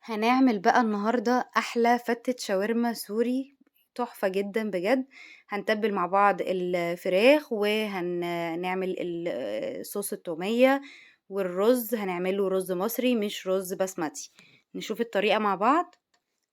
هنعمل بقى النهاردة أحلى فتة شاورما سوري تحفة جدا بجد. هنتبل مع بعض الفراخ وهنعمل صوص التومية، والرز هنعمله رز مصري مش رز بسمتي. نشوف الطريقة مع بعض.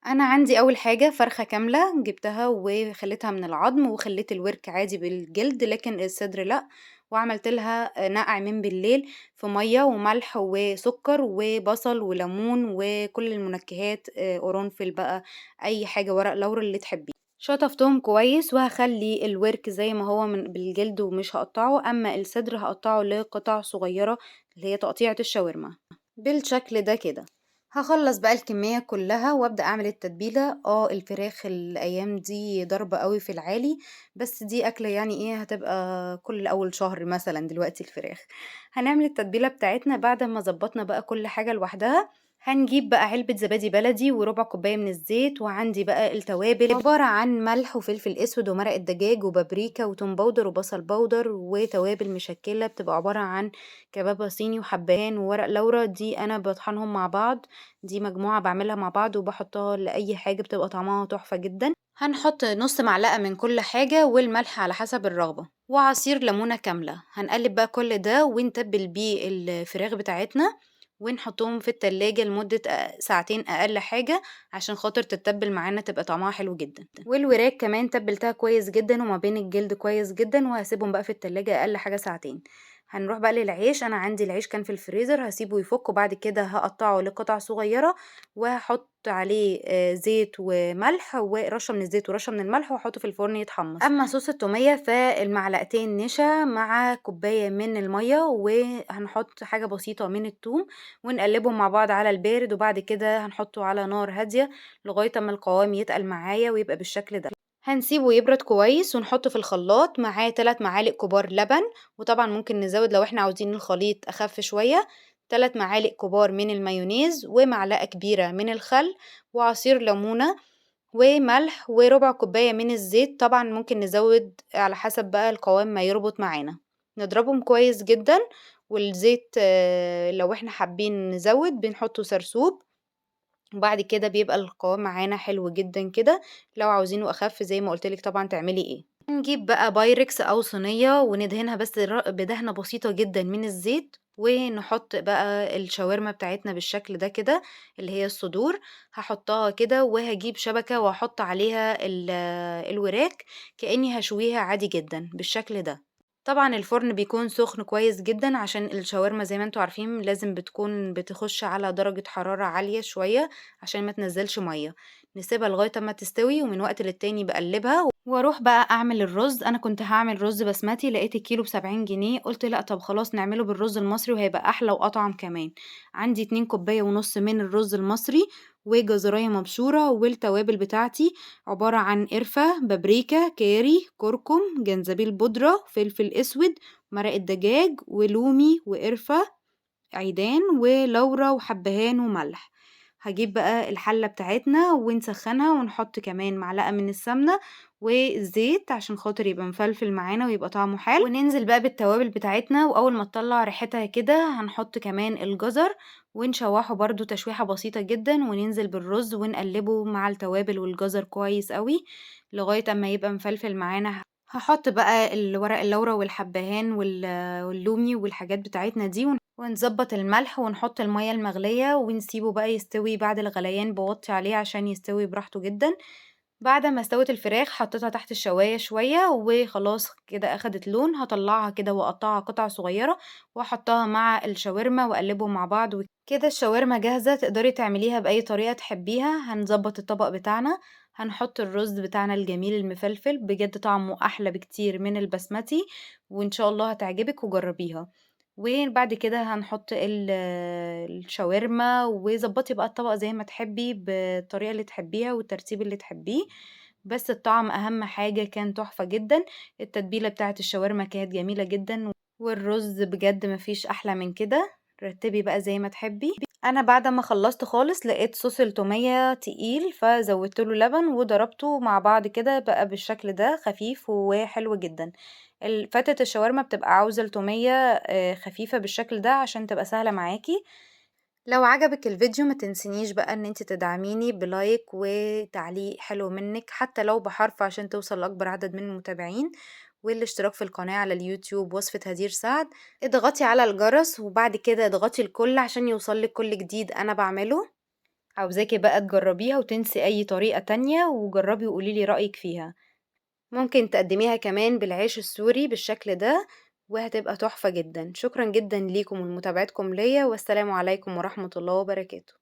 أنا عندي أول حاجة فرخة كاملة جبتها وخليتها من العظم، وخليت الورك عادي بالجلد لكن الصدر لأ، وعملت لها نقع من بالليل في مية وملح وسكر وبصل وليمون وكل المنكهات، قرنفل بقى، أي حاجة، ورق لورا اللي تحبيه. شطفتهم كويس، وهخلي الورك زي ما هو من بالجلد ومش هقطعه، أما الصدر هقطعه لقطع صغيرة اللي هي تقطيعة الشاورما بالشكل ده كده. هخلص بقى الكمية كلها وابدأ اعمل التتبيلة. الفراخ الايام دي ضربة قوي في العالي، بس دي اكلة هتبقى كل اول شهر مثلا دلوقتي الفراخ. هنعمل التتبيلة بتاعتنا بعد ما ظبطنا بقى كل حاجة لوحدها. هنجيب بقى علبة زبادي بلدي وربع كوباية من الزيت، وعندي بقى التوابل عبارة عن ملح وفلفل اسود ومرق الدجاج وبابريكا وتوم powder وبصل powder وتوابل مشكلة بتبقى عبارة عن كبابة صيني وحبهان وورق لورا. دي انا بطحنهم مع بعض، دي مجموعة بعملها مع بعض وبحطها لأي حاجة بتبقى طعمها تحفة جدا. هنحط نص معلقة من كل حاجة والملح على حسب الرغبة، وعصير ليمونة كاملة. هنقلب بقى كل ده ونتبل بيه الفراخ بتاعتنا ونحطهم في التلاجة لمدة ساعتين أقل حاجة عشان خاطر تتبل معانا تبقى طعمها حلو جدا. والوراك كمان تبلتها كويس جدا وما بين الجلد كويس جدا، وهسيبهم بقى في التلاجة أقل حاجة ساعتين. هنروح بقى للعيش. أنا عندي العيش كان في الفريزر، هسيبه يفك وبعد كده هقطعه لقطع صغيرة وهحط عليه زيت وملح ورشة من الزيت ورشة من الملح وأحطه في الفرن يتحمص. أما صوص التومية فالمعلقتين نشا مع كوباية من المية، وهنحط حاجة بسيطة من التوم ونقلبهم مع بعض على البارد، وبعد كده هنحطه على نار هادية لغاية اما القوام يتقل معايا ويبقى بالشكل ده. هنسيبه يبرد كويس ونحطه في الخلاط معاه 3 معالق كبار لبن، وطبعا ممكن نزود لو احنا عاوزين الخليط اخف شوية، 3 معالق كبار من المايونيز ومعلقة كبيرة من الخل وعصير ليمونة وملح وربع كوباية من الزيت. طبعا ممكن نزود على حسب بقى القوام ما يربط معانا. نضربهم كويس جدا، والزيت، لو احنا حابين نزود بنحطه سرسوب، وبعد كده بيبقى القوام معانا حلو جدا كده. لو عاوزينه اخف زي ما قلتلك طبعا تعملي ايه. نجيب بقى بايركس او صينية وندهنها بس بدهنة بسيطة جدا من الزيت، ونحط بقى الشاورما بتاعتنا بالشكل ده كده اللي هي الصدور. هحطها كده وهجيب شبكة واحط عليها الوراك كأني هشويها عادي جدا بالشكل ده. طبعا الفرن بيكون سخن كويس جدا عشان الشاورما زي ما انتوا عارفين لازم بتكون بتخش على درجة حرارة عالية شوية عشان ما تنزلش مية. نسيبها لغاية اما تستوي، ومن وقت للتاني بقلبها. واروح بقى اعمل الرز. انا كنت هعمل رز بسمتي، لقيت الكيلو ب70 جنيه، قلت لا طب خلاص نعمله بالرز المصري وهيبقى احلى واطعم كمان. عندي اتنين كوباية ونص من الرز المصري وجزراية مبشورة، والتوابل بتاعتي عبارة عن قرفة، بابريكا، كاري، كركم، جنزبيل بودرة، فلفل اسود، مرق الدجاج، ولومي وقرفة عيدان ولورا وحبهان وملح. هجيب بقى الحلة بتاعتنا ونسخنها، ونحط كمان معلقة من السمنة وزيت عشان خاطر يبقى مفلفل معانا ويبقى طعمه حلو. وننزل بقى بالتوابل بتاعتنا، واول ما تطلع ريحتها كده هنحط كمان الجزر ونشوحه برضو تشويحة بسيطة جدا، وننزل بالرز ونقلبه مع التوابل والجزر كويس قوي لغاية اما يبقى مفلفل معانا. هحط بقى الورق اللورا والحبهان واللومي والحاجات بتاعتنا دي، ونظبط الملح ونحط المية المغلية ونسيبه بقى يستوي. بعد الغليان بوطي عليه عشان يستوي براحته جدا. بعد ما استوت الفراخ حطيتها تحت الشواية شوية وخلاص كده اخدت لون. هطلعها كده واقطعها قطع صغيرة واحطها مع الشاورما واقلبهم مع بعض. كده الشاورما جاهزة، تقدري تعمليها بأي طريقة تحبيها. هنظبط الطبق بتاعنا، هنحط الرز بتاعنا الجميل المفلفل، بجد طعمه احلى بكتير من البسمتي، وان شاء الله هتعجبك وجربيها. وبعد كده هنحط الشاورما، وظبطي بقى الطبق زي ما تحبي بالطريقة اللي تحبيها والترتيب اللي تحبيه، بس الطعم اهم حاجة. كان تحفة جدا، التتبيلة بتاعت الشاورما كانت جميلة جدا، والرز بجد مفيش احلى من كده. رتبي بقى زي ما تحبي. انا بعد ما خلصت خالص لقيت صوص التومية تقيل، فزودت له لبن وضربته مع بعض كده، بقى بالشكل ده خفيف وحلو جدا. فتة الشاورما بتبقى عاوزة التومية، خفيفة بالشكل ده عشان تبقى سهلة معاكي. لو عجبك الفيديو ما تنسينيش بقى ان انت تدعميني ب like وتعليق حلو منك حتى لو بحرف عشان توصل لاكبر عدد من المتابعين، والاشتراك في القناة على اليوتيوب وصفة هدير سعد. اضغطي على الجرس وبعد كده اضغطي الكل عشان يوصلك كل جديد انا بعمله. عاوزاكي بقى تجربيها وتنسي اي طريقة تانية، وجربي وقوليلي رأيك فيها. ممكن تقدميها كمان بالعيش السوري بالشكل ده وهتبقى تحفة جدا. شكرا جدا ليكم ولمتابعتكم ليا، والسلام عليكم ورحمة الله وبركاته.